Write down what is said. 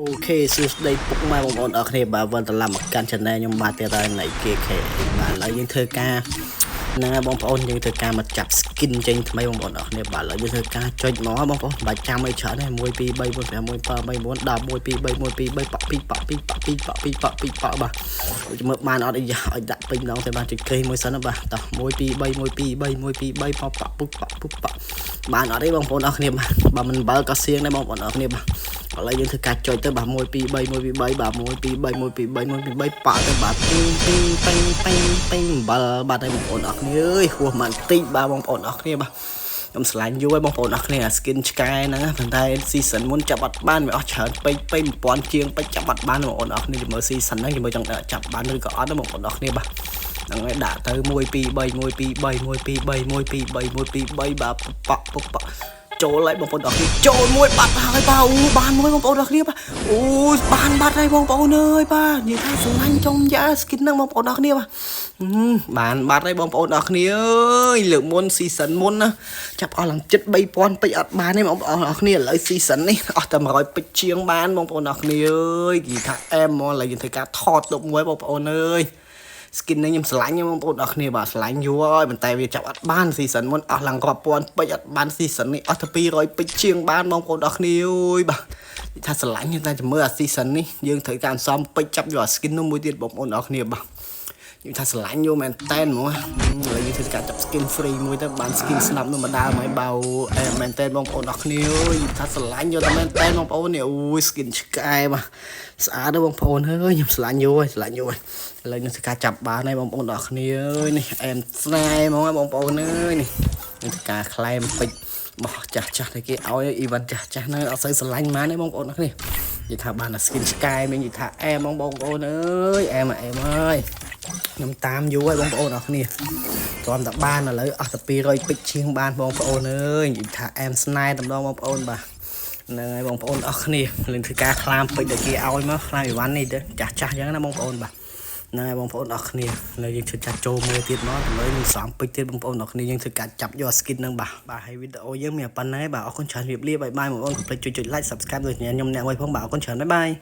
OK សួស្តីពុកម៉ែបងប្អូនអរគ្នាបាទវិលត្រឡប់មកកាន់ channel ខ្ញុំបាទទៀតហើយនៃ KK បាទឥឡូវយើងធ្វើការហ្នឹងហើយបងប្អូនយើងធ្វើការមកចាប់ skin ចេញថ្មីបងប្អូនអរគ្នាបាទឥឡូវយើងធ្វើការចុចមកបងប្អូនបាច់ចាំអីច្រើនទេ1 2 3 4 5 1 7 3 9 10 1 2 3 1 2 3ប៉ក់2ប៉ក់2ប៉ក់2ប៉ក់2ប៉ក់2ប៉ក់បាទមើលបានអត់អីឲ្យដាក់ពេញដងទៅបាទចុចគេមួយសិនណាបាទតោះ1 2 3 1 2 3 1 2 3ប៉ក់ប៉ក់ពុកប៉ក់ពុកប៉ក់បានអត់ទេបងប្អូនអរគ្នាបាទបើមិនបើក៏សៀងដែរបងប្អូនអរគ្នាបាទឥឡូវយើងធ្វើការចុចទៅបាទ1 2 3 1 2 3បាទ1 2 3 1 2 3 1 2 3ប៉ក់ទៅបាទពីងពីងពេញពេញពេញអំបិលបាទហើយបងប្អូនអរគ្នាអើយហួសមិនតិចបាទបងប្អូនអរគ្នាបាទខ្ញុំឆ្លាញ់យូរហើយបងប្អូនអរគ្នាអា skin ឆ្កែហ្នឹងណាប៉ុន្តែ season មុនចាប់អត់បានវាអស់ច្រើនពេកពេក1000ជាងពេកចាប់អត់បានបងប្អូនអរគ្នាមើល season ហ្នឹងមើលចង់ចាប់បានឬក៏អត់ណាបងប្អូនអរគ្នាបាទហ្នឹងហើយដាក់ទៅ1 2 3 1 2 3 1 2 3 1 2 3 1 2 3បាទប៉ក់ប៉ក់ចូលហើយបងប្អូនអរគ្នាចូលមួយបាត់ហើយបាទអូបានមួយបងប្អូនអរគ្នាបាទអូបានបាត់ហើយបងប្អូនអើយបាទនិយាយថាស្រឡាញ់ចុងយ៉ា skin ហ្នឹងបងប្អូនអរគ្នាបាទបានបាត់ហើយបងប្អូនអរគ្នាអើយលើកមុន season មុនណាចាប់អស់ឡើងចិត្ត3000ពេជ្រអត់បានទេបងប្អូនអរគ្នាឥឡូវ season នេះអស់តែ100ពេជ្រជាងបានបងប្អូនអរគ្នាអើយគេថាអែមហ្មងឥឡូវយើងធ្វើការថតទុកមួយបងប្អូនអើយ skin នេះខ្ញុំស្រឡាញ់បងប្អូនអរគ្នាបាទស្រឡាញ់យូរហើយប៉ុន្តែវាចាប់អត់បាន season មុនអស់ឡើងរាប់ពាន់ពេជ្រអត់បាន season នេះអស់តែ200ពេជ្រជាងបានបងប្អូនអរគ្នាអើយបាទថាស្រឡាញ់តែចាំមើលអា season នេះយើងត្រូវការសំពេជ្រចាប់យកអា skin នោះមួយទៀតបងប្អូនអរគ្នាបាទខ្ញុំថាស្រឡាញ់យកមែនតែនហ្មងឥឡូវយើងធ្វើការចាប់ skin free មួយទៅបាន skin ស្នាប់នោះមកដើមហើយបៅអែមែនតែនបងប្អូនអរគ្នាអើយថាស្រឡាញ់យកតែមែនតែនបងប្អូននេះអូយ skin ឆ្កែបាទស្អាតទេបងប្អូនអើយខ្ញុំស្រឡាញ់យូរហើយស្រឡាញ់យូរហើយឥឡូវខ្ញុំធ្វើការចាប់បានហើយបងប្អូនអរគ្នាអើយនេះអែមស្នេហ៍ហ្មងបងប្អូនអើយនេះខ្ញុំធ្វើការក្លែមពេជ្របោះចាស់ចាស់តែគេឲ្យ event ចាស់ចាស់ហ្នឹងអត់សូវស្រឡាញ់ហ្មងទេបងប្អូនអរគ្នានិយាយថាបានតែ skin ឆ្កែមិញនិយាយថាអែមហ្មងបងប្អូនអើយអែមអែមអើយខ្ញុំតាមយូរហើយបងប្អូនអរគ្នាទ្រាំតែបានឥឡូវអស់តែ200ពេជ្រជាងបានបងប្អូនអើយនិយាយថាអែមស្នេហ៍តម្ដងបងប្អូនបាទហ្នឹងហើយបងប្អូនអរគ្នាលឹងធ្វើការខ្លាមពេជ្រដែលគេឲ្យមកខ្លាមអីវ៉ាន់នេះទៅចាស់ចាស់អញ្ចឹងណាបងប្អូនបាទហ្នឹងហើយបងប្អូនអរគ្នានៅយើងធ្វើចាស់ចូលមើលទៀតមកដើម្បីនឹងសំពេជ្រទៀតបងប្អូនអរគ្នាយើងធ្វើការចាប់យក skin ហ្នឹងបាទបាទហើយវីដេអូយើងមានប៉ុណ្ណឹងហើយបាទអរគុណច្រើនជម្រាបលា bye bye បងប្អូនកុំភ្លេចចុច like subscribe ដូចខ្ញុំអ្នកមួយផងបាទអរគុណច្រើន bye bye.